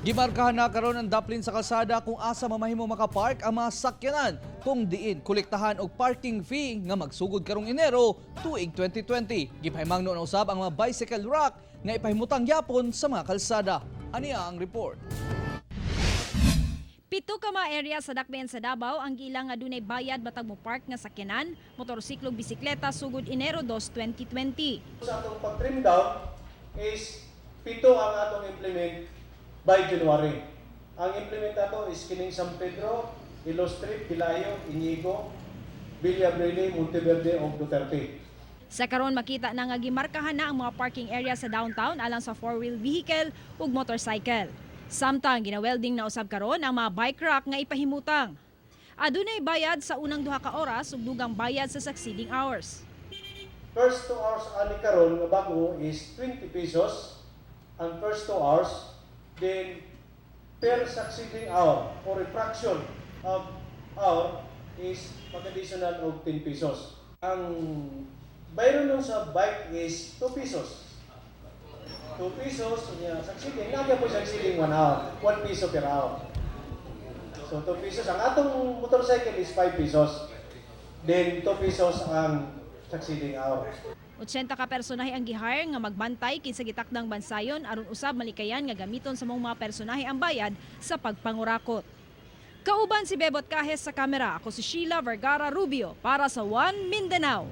Gimarkahan na karon ang daplin sa kalsada kung asa mamahimo makapark ang mga sakyanan kung diin kolektahan og parking fee nga magsugod karong Enero tuig 2020. Gipahimangno na usab ang mga bicycle rack nga ipahimutang yapon sa mga kalsada. Aniya ang report. 7 ka mga area sa Dakbayan sa Davao ang giila nga dunay bayad matag mo park nga sakyanan, motorsiklo ug bisikleta sugod Enero 2, 2020. Sa atong pag-trim down is 7 ang atong implement by January. Ang implement ato is kining San Pedro, Ilustre, Pelayo, Inigo, Villa Abrille, Monteverde ug Duterte. Sa karon, makita na nga gimarkahan na ang mga parking area sa downtown alang sa four-wheel vehicle ug motorcycle. Samtang gina-welding na usab karon ang mga bike rack nga ipahimutang. Adunay bayad sa unang 2 ka oras ug dugang bayad sa succeeding hours. First 2 hours ani karon nga bago is 20 pesos ang first 2 hours, then per succeeding hour or a fraction of hour is mag-additional og 10 pesos. Ang bayron nun sa bike is 2 pesos. 2 pesos, niya succeeding, naa po succeeding 1 hour, 1 piso per hour. So 2 pesos. Ang atong motorcycle is 5 pesos. Then 2 pesos ang succeeding hour. 80 ka personahe ang gihire nga magbantay kinsa gitakdang bansayon aron usab malikayan nga gamiton sa mga personahe ang bayad sa pagpangurakot. Kauban si Bebot Cajes sa kamera, ako si Sheila Vergara Rubio para sa One Mindanao.